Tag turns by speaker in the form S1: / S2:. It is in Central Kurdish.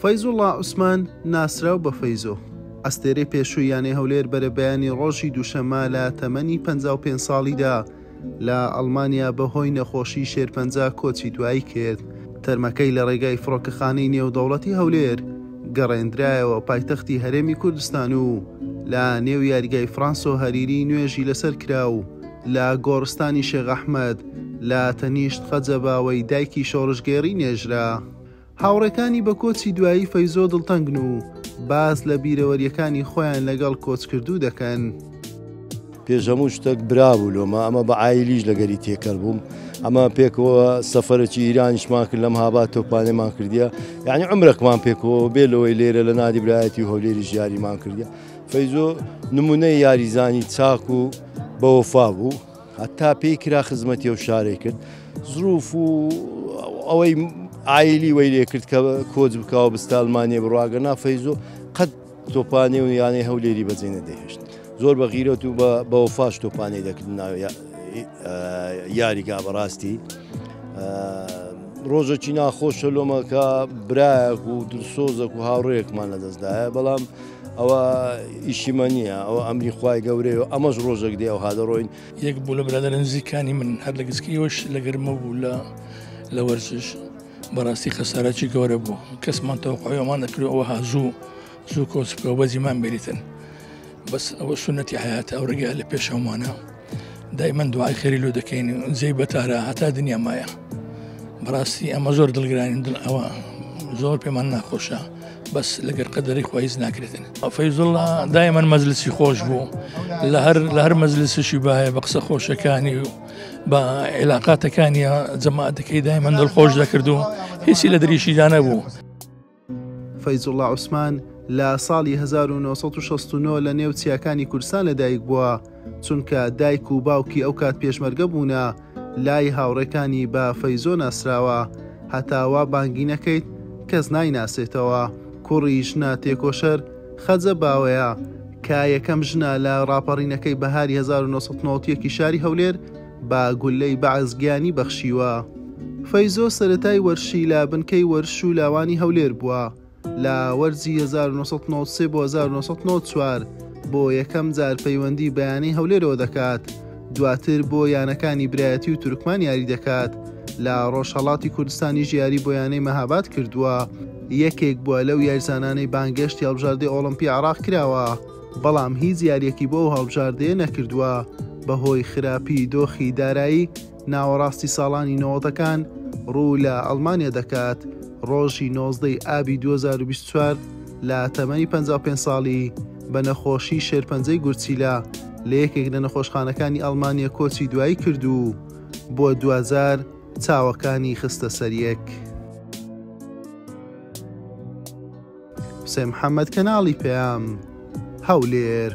S1: فەیزوڵا عوسمان ناسراو بە فەیزۆ، ئەستێرەی پێشووی یانەی هەولێر بەرەبەیانی ڕۆژی دووشەممە لە تەمەنی 55 ساڵیدا لە ئەڵمانیا بەهۆی نەخۆشی شێرپەنجە کۆچی دوایی کرد. تەرمەکەی لە ڕێگای فڕۆکەخانەی نێودەوڵەتی هەولێر گەڕێندرایەوە پایتەختی هەرێمی کوردستان و لە نێو یاریگای فرانسۆ هەریری نوێژی لەسەر کرا و لە گۆڕستانی شێخ ئەحمەد لە تەنیشت خەجە باوەی دایکی شۆڕشگێڕی نێژرا. هاوڕێکانی بە کۆچی دوایی فەیزۆ دڵتەنگن و باس لە بیرەوەرییەکانی خۆیان لەگەڵ کۆچکردوو دەکەن.
S2: پێش هەموو شتەک برا بوو لۆمە ئەمە بە عایلیش لەگەری تێکەل بووم ئەمە پێکەوە سەفەرەکی ئیرانیشمان کرد لەم هابات تۆپانێمان کردیە یعنی عمرەکمان پێکەوە بێ لەوەی لێرە لە نادی برایەتی و هەولێریش یاریمان کردیە فەیزۆ نمونەی یاریزانی چاک و بەوەفا بوو هەتا پێی کرا خزمەتی ئەو شارەی کرد زروف و ئەوەی ئایلی وەی لێ کرد کە کۆچ بکەوە بستە ئەلمانیە بڕواگە نا فەیزۆ قەت تۆپانێ و یانەی هەولێری بەجێ نەدەهێشت زۆر بە غیرەت و بەوەفاش تۆپانەی دەکرد یاریگا بەڕاستی ڕۆژێکی ناخۆشە لۆمەکە برایەک و دڵسۆزەک و هاوڕێیەکمان لەدەستدایە بەڵام ئەوە ئیشی مە نییە ئەوە ئەمری خوای گەورەیە و ئەمەش ڕۆژێک دێ ئەوها دەڕۆین.
S3: یەک بوو لە برادەرە نزیکانی من هەر لە گسکیەوەش لە گەرمە بوو لە لە وەرزش بەڕاستی خەسارەکی گەورە بوو کەسمان تەوەقعی ئەومان نەکرد ئەوها زوو زوو کۆچ بکەوە بەجیمان بێریتن بەس ئەوە سونەتی حیاتە ئەو ڕێگا لە پێشەومانە دایمەن دوعای خێری لۆ دەکەین جێی بەتارە هەتا دنیا مایە بەڕاستی ئەمە زۆر دڵگرانین دڵ ئەوە زۆر پێمان ناخۆشە بەس لەگەر قەدەری خۆی هیچ ناکرێتن فەیزوڵا دایمەن مەجلسی خۆش بوو لە هەر لە هەر مەجلسشی باە بە قسە خۆشەکانی و بە عیلاقاتەکانی جەماعەتەکەی دایمەن دڵخۆش دەکرد و هیچی لە دریشیدا نەبوو.
S1: فەیزوڵا عوسمان لە ساڵی 1969 لە نێو چیاکانی کوردستان لەدایک بووە، چونکە دایک و باوکی ئەوکات پێشمەرگە بوونە، لای هاوڕێکانی بە فەیزۆ ناسراوە، هەتا وا بانگی نەکەیت کەس نایناسێتەوە. کوڕی ژنە تێکۆشەر خەجە باوەیە، کە یەکەم ژنە لە ڕاپەڕینەکەی بەهاری 1991 ی شاری هەولێر بە گوللەی بەعس گیانی بەخشیوە. فەیزۆ سەرەتای وەرشی لە بنکەی وەرش و لاوانی هەولێر بووە، لە وەرزی 1993 بۆ 1994 بۆ یەکەم جار پەیوەندی بە یانەی هەولێرەوە دەکات، دواتر بۆ یانەکانی برایەتی و تورکمان یاری دەکات، لە ڕۆژهەڵاتی کوردستانیش یاری بۆ یانەی مەهاباد کردووە، یەکێک بووە لەو یاریزانانەی بانگێشتی هەڵبژاردەی ئۆڵۆمپی عێراق کراوە. بەڵام هیچ یارییەکی بۆ ئەو هەڵبژاردەیە نەکردووە بەهۆی خراپی دۆخی دارایی ناوەڕاستی ساڵانی نەوەدەکان ڕوو لە ئەڵمانیا دەکات ڕۆژی 19 ی ئابی 2024 لە تەمەنی 55 ساڵی بە نەخۆشی شێرپەنجەی گورچیلە لە یەکێک لە نەخۆشخانەکانی ئەڵمانیا کۆچی دوایی کرد و بۆ دواجار چاوەکانی خستە سەر یەک. حوسێن محەمەد کەناڵی پەیام، هەولێر.